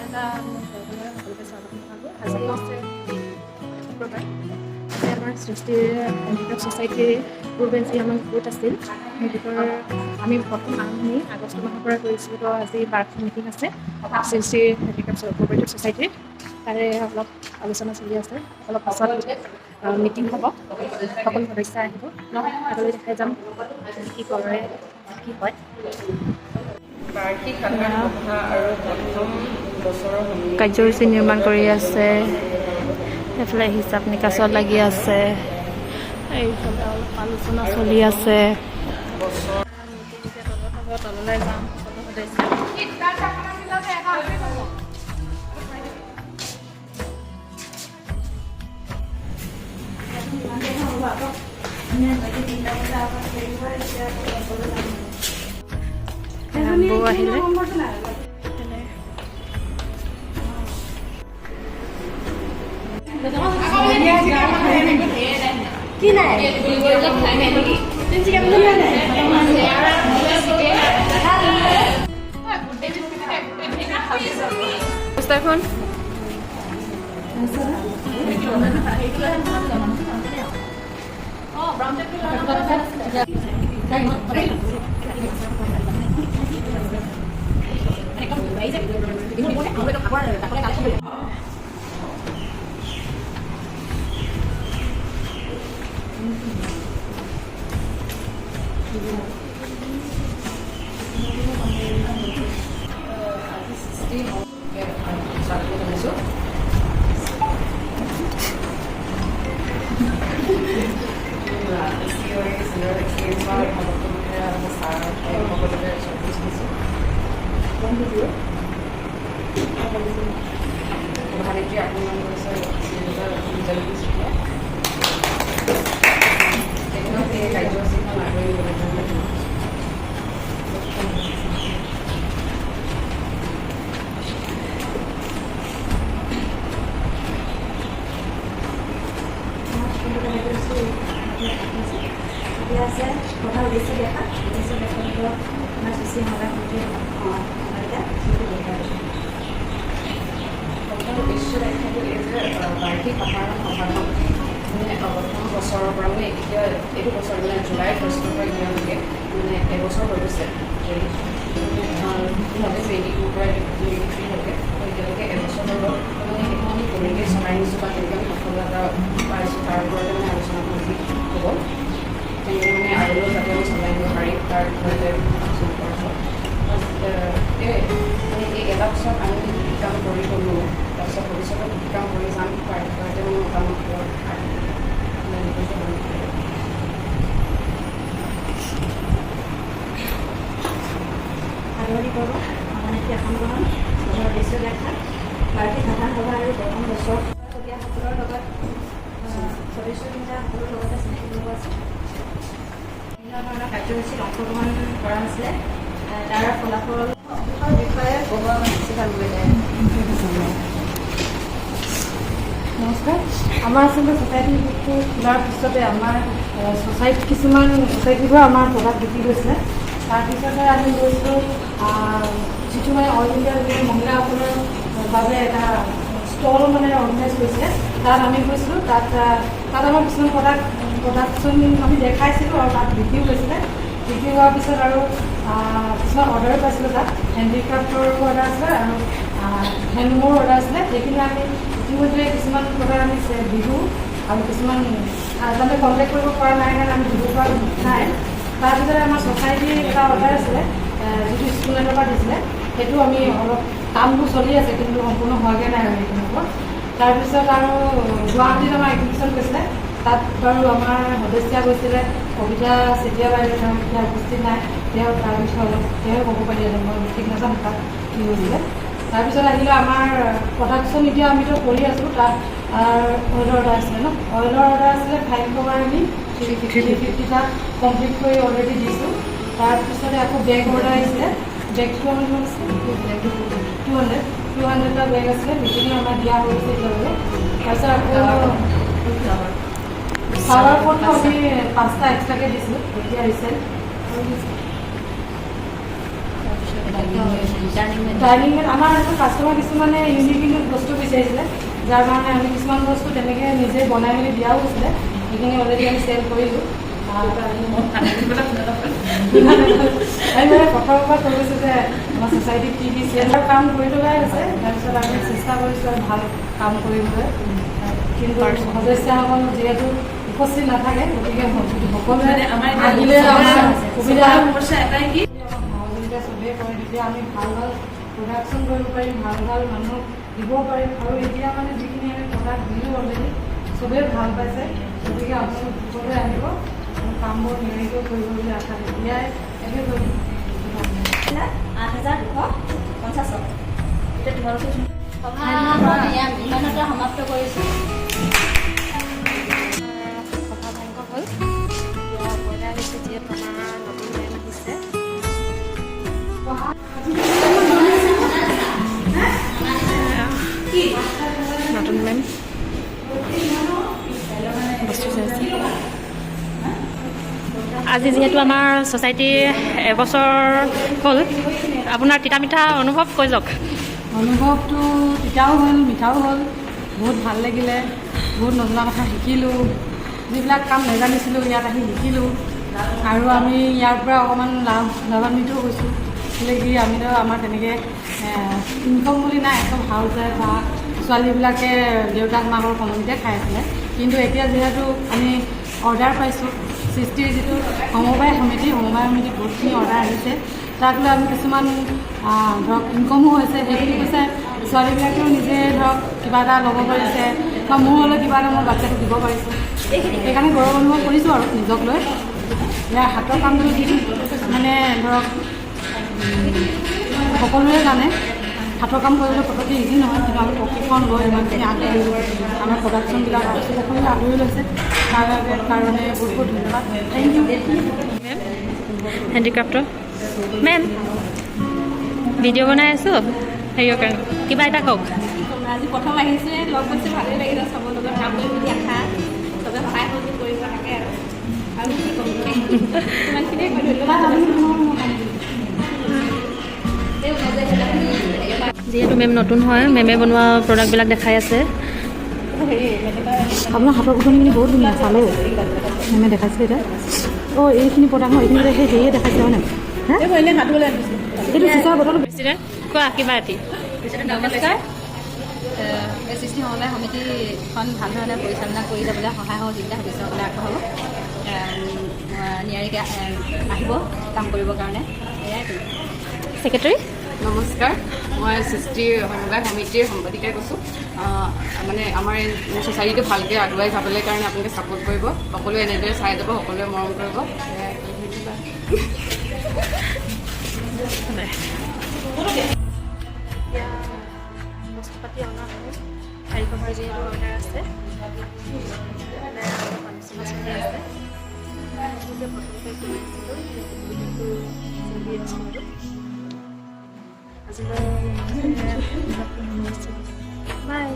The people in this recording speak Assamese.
এটা সকলোকে স্বাগতম জনালোঁ। আজি হৈছে শুক্ৰবাৰ। আজি আমাৰ সৃষ্টিৰ হেণ্ডিক্ৰাফ্ট ছ'চাইটিৰ পূৰ্বে যি আমাৰ গোট আছিল, সেই গোটৰ আমি প্ৰথম আৰম্ভণি আগষ্ট মাহৰ পৰা কৰিছিলোঁ। তো আজি বাৰ্ষিক মিটিং আছে সৃষ্টিৰ হেণ্ডিক্ৰাফ্ট কোঅপাৰেটিভ ছ'চাইটিৰ। তাৰে অলপ আলোচনা চলি আছে। অলপ পাছত মিটিং হ'ব, সকলো সদস্য আহিব। আগলৈ দেখাই যাম কি কৰে, কি হয়। বাৰ্ষিক সাধাৰণ সভা আৰু প্ৰথম বছৰৰ সন্মিলন। কাৰ্যসূচী নিৰ্মাণ কৰি আছে। এইফালে হিচাপ নিকাচত লাগি আছে, এইফালে অলপ আলোচনা চলি আছে। মিটিং এতিয়া তলত হ'ব, তললৈ যাম সকলো সদস্য। বৌ আহিলে। পোষ্টাৰখন। আজি সৃষ্টি স্বাগতম জনাইছোঁ। চি অ' চিনিয়ৰ এক্সপিৰিয়েঞ্চৰ ভাৰপ্ৰাপ্ত বিষয়া ছাৰ, সকলোকে স্বাগতম জনাইছোঁ। সভানেত্ৰী আগমন কৰিছে শ্ৰীযুতা শইকীয়া। তেখেতক এই কাৰ্যসূচীখন আগুৱাই নিবলৈ কাৰণে। এতিয়া আছে সভাৰ উদ্দেশ্য ব্যাখ্যা। উদ্দেশ্য ব্যাখ্যা দিব আমাৰ শ্ৰী সভাপতি সম্পাদিকা শ্ৰীমতী বনিতা বসু। সভাৰ উদ্দেশ্য ব্যাখ্যাটো এই যে বাৰ্ষিক সাধাৰণ সভাখন মানে প্ৰথম বছৰৰ পৰা, মানে এতিয়া এইটো বছৰ, মানে জুলাই 1ৰ পৰা এতিয়ালৈকে মানে এবছৰ হৈ গৈছে। 2022ৰ পৰা 23লৈকে, এতিয়ালৈকে এবছৰ হৈ গ'ল। মানে সেইটো আমি কেনেকৈ চলাই নিছোঁ বা কেনেকৈ আমি সফলতা পাইছোঁ, তাৰ ওপৰতে মানে আলোচনাটো আজি হ'ব। তেনেকৈ মানে আগলৈও যাতে আমি চলাই নিব পাৰিম, তাৰ বিষয়তে আলোচনা কৰা হ'ব। এই মানে এই এটা বছৰত আমি কি কি কাম কৰি গ'লোঁ, তাৰপিছত ভৱিষ্যতত কি কি কাম কৰি যাম, তাৰ বিষয়তে মানে মতামত মানে। সামৰণি পৰ্ব, সভানেত্ৰী আসন গ্ৰহণ, সভাৰ উদ্দেশ্য ব্যাখ্যা, বাৰ্ষিক সাধাৰণ সভা আৰু প্ৰথম বছৰ সকলৰ লগত, সদস্যবৃন্দ সকলৰ লগতে চিনাকি পৰ্ব আছে। বিভিন্ন ধৰণৰ কাৰ্যসূচীত অংশগ্ৰহণ কৰা হৈছিলে, তাৰ ফলাফল বিষয়ে বেছি ভাল কৰিলে। নমস্কাৰ। আমাৰ আচলতে ছ'চাইটি গোটটো খোলাৰ পিছতে আমাৰ ছ'চাইটি, কিছুমান ছ'চাইটিৰ পৰা আমাৰ প্ৰডাক্ট বিক্ৰী গৈছিলে। তাৰপিছতে আমি গৈছিলোঁ, যিটো মানে অল ইণ্ডিয়া মহিলাসকলৰ বাবে এটা ষ্টল মানে অৰ্গেনাইজ কৰিছিলে, তাত আমি গৈছিলোঁ। তাত আমাৰ কিছুমান প্ৰডাকশ্যন আমি দেখাইছিলোঁ আৰু তাত বিক্ৰীও হৈছিলে। বিক্ৰী হোৱাৰ পিছত আৰু কিছুমান অৰ্ডাৰো পাইছিলোঁ। তাত হেণ্ডিক্ৰাফ্টৰো অৰ্ডাৰ আছিলে আৰু হেণ্ডলুমৰো অৰ্ডাৰ আছিলে। সেইখিনি আমি ইতিমধ্যে কিছুমান প্ৰডাক্ট আমি দিলোঁ আৰু কিছুমান তাৰমানে কণ্টেক্ট কৰিব পৰা নাই কাৰণে আমি দিব পৰা নাই। তাৰপিছতে আমাৰ ছ'চাইটিৰ এটা অৰ্ডাৰ আছিলে, যিটো স্কুলনেটৰ পৰা দিছিলে, সেইটো আমি অলপ কামবোৰ চলি আছে, কিন্তু সম্পূৰ্ণ হোৱাগৈ নাই আৰু সেইখিনিৰ ওপৰত। তাৰপিছত আৰু গুৱাহাটীত আমাৰ এক্সিবিশ্যন গৈছিলে। তাত বাৰু আমাৰ সদস্যা গৈছিলে, কবিতা চেতিয়া বাইদেউ। তেওঁ এতিয়া উপস্থিত নাই। তেওঁ তাৰ বিষয়ে অলপ তেওঁ ক'ব পাৰিলে, মই ঠিক নাজানো তাত কি হৈছিলে। তাৰপিছত আহিলে আমাৰ প্ৰডাকশ্যন। এতিয়া আমিতো কৰি আছোঁ। তাত অইলৰ অৰ্ডাৰ আছিলে ন? অইলৰ অৰ্ডাৰ আছিলে। ফাইল কভাৰ আমি 350টা কমপ্লিট কৰি অলৰেডি দিছোঁ। তাৰপিছতে আকৌ বেগ অৰ্ডাৰ আহিছিলে। বেগটো আমাৰ কিমান আছিলে? 200, 200টা বেগ আছিলে। সেইখিনি আমাৰ দিয়া হৈ গৈছে এতিয়ালৈকে। তাৰপিছত আকৌ ফ্লাৱাৰ পটটো আমি পাঁচটা এক্সট্ৰাকৈ দিছোঁ এতিয়া recent. Dining mat. Dining mat. আমাৰ কাষ্টমাৰ কিছুমানে ইউনিক ইউনিক বস্তু বিচাৰিছিলে, যাৰ কাৰণে আমি কিছুমান বস্তু তেনেকৈ নিজে বনাই মেলি দিয়াও হৈছিলে। সেইখিনি অলৰেডি আমি চেল কৰিলোঁ। আমি মানে প্ৰথমৰ পৰা কৈ গৈছোঁ যে আমাৰ ছ'চাইটিত কি কি চেল কাম কৰি থকাই হৈছে। তাৰপিছত আমি চেষ্টা কৰিছোঁ আৰু ভাল কাম কৰিবলৈ, কিন্তু সদস্যাসকল যিহেতু উপস্থিত নাথাকে, গতিকে সকলোৱে আহিলে আমাৰ সুবিধা। সমস্যা এটাই কি সহযোগিতা চবেই কৰে, তেতিয়া আমি ভাল ভাল প্ৰডাকশ্যন কৰিব পাৰিম, ভাল ভাল মানুহক দিব পাৰিম। আৰু এতিয়া মানে যিখিনি আমি প্ৰডাক্ট দিলোঁ, অলৰেডি চবেই ভাল পাইছে। গতিকে আপোনালোক সকলোৱে আহিব আৰু কামবোৰ নিয়াৰিকৈ কৰিব বুলি আশা এতিয়াই একে কৰিম। 8250 টকা। এতিয়া তোমালোকে সভাখন ইমানতে সমাপ্ত কৰিছোঁ। সভা ভংগ হ'ল। এতিয়া ওপৰলৈ আহিছোঁ, যিহেতু আমাৰ নতুন মেম আহিছে। নতুন মেম বস্তু চাইছে। আজি যিহেতু আমাৰ ছ'চাইটিৰ এবছৰ হ'ল, আপোনাৰ তিতা মিঠা অনুভৱ কৈ যাওক। অনুভৱটো তিতাও হ'ল, মিঠাও হ'ল। বহুত ভাল লাগিলে, বহুত নজনা কথা শিকিলোঁ। যিবিলাক কাম নাজানিছিলোঁ, ইয়াত আহি শিকিলোঁ। আৰু আমি ইয়াৰ পৰা অকণমান লাভান্বিতও হৈছোঁ। কেলৈ কি আমিতো আমাৰ তেনেকৈ ইনকম বুলি নাই, চব হাউচ ৱাইফ বা ছোৱালীবিলাকে দেউতাক মাকৰ কমনিতে খাই আছিলে। কিন্তু এতিয়া যিহেতু আমি অৰ্ডাৰ পাইছোঁ, সৃষ্টিৰ যিটো সমবায় সমিতি, সমবায় সমিতিত বহুতখিনি অৰ্ডাৰ আহিছে। তাক লৈ আমি কিছুমান ধৰক ইনকমো হৈছে। সেইখিনি পইচাই ছোৱালীবিলাকেও নিজে ধৰক কিবা এটা ল'ব পাৰিছে বা মোৰ হ'লেও কিবা এটা মই বাচ্ছাটোক দিব পাৰিছোঁ। সেইকাৰণে গৌৰৱ অনুভৱ কৰিছোঁ। আৰু নিজক লৈ ইয়াৰ হাতৰ কামটো মানে ধৰক সকলোৱে জানে, হাতৰ কাম কৰিবলৈ পটককৈ ইজি নহয়। কিন্তু আমি প্ৰশিক্ষণ লৈ ইমানখিনি আগবাঢ়িলোঁ। আমাৰ প্ৰডাকশ্যনবিলাক সকলোৱে আদৰি লৈছে। তাৰ কাৰণে বহুত বহুত ধন্যবাদ, thank U. Ma'am, হেণ্ডিক্ৰাফ্টৰ মেম, ভিডিঅ' বনাই আছোঁ, হেৰিয়ৰ কাৰণে কিবা এটা কওক। আজি প্ৰথম আহিছোঁহে, লগ পাইছোঁ, ভালেই লাগিছে। চবৰ লগত কাম কৰিম বুলি আশা, চবে সহায় সহযোগ কৰিব থাকে। আৰু কি ক'ম, ইমানখিনিয়ে কৈ ধন্যবাদ। এই যিহেতু মেম নতুন হয়, মেমে বনোৱা প্ৰডাক্টবিলাক দেখাই আছে। আপোনাৰ হাতৰ কুটনিখিনি বহুত ধুনীয়া চালোঁ, মেমে দেখাইছিলে এতিয়া। অঁ, এইখিনি প্ৰডাক্ট ন? এইখিনি সেই হেৰিয়ে দেখাইছিলে হয়নে? হে, এইটো চিচাৰ বটল। প্ৰেচিডেণ্ট, কোৱা কিবা এটি। নমস্কাৰ। এই সৃষ্টি সমবায় সমিতিখন ভাল ধৰণে পৰিচালনা কৰি যাবলৈ সহায় সহযোগিতা সদস্যসকলে আগবঢ়াব। নিয়াৰিকৈ আহিব কাম কৰিবৰ কাৰণে, এয়াই। ছেক্ৰেটাৰী। নমস্কাৰ, মই সৃষ্টি সমবায় সমিতিৰ সম্পাদিকাই কৈছোঁ। মানে আমাৰ এই ছ'চাইটিটো ভালকৈ আগুৱাই যাবলৈ কাৰণে আপোনালোকে ছাপোৰ্ট কৰিব। সকলোৱে এনেদৰে চাই যাব, সকলোৱে মৰম কৰিব, সেয়াই। ধন্যবাদ। এতিয়া বস্তু পাতি অনা হ'ল। শাৰী কভাৰ যিহেতু অৰ্ডাৰ আছে, মানে অলপ আলোচনা চলি আছে। মই যে প্ৰথমতে কৰিছিলোঁ, সেইটো চলি আছোঁ। আৰু আজিলৈ বাই।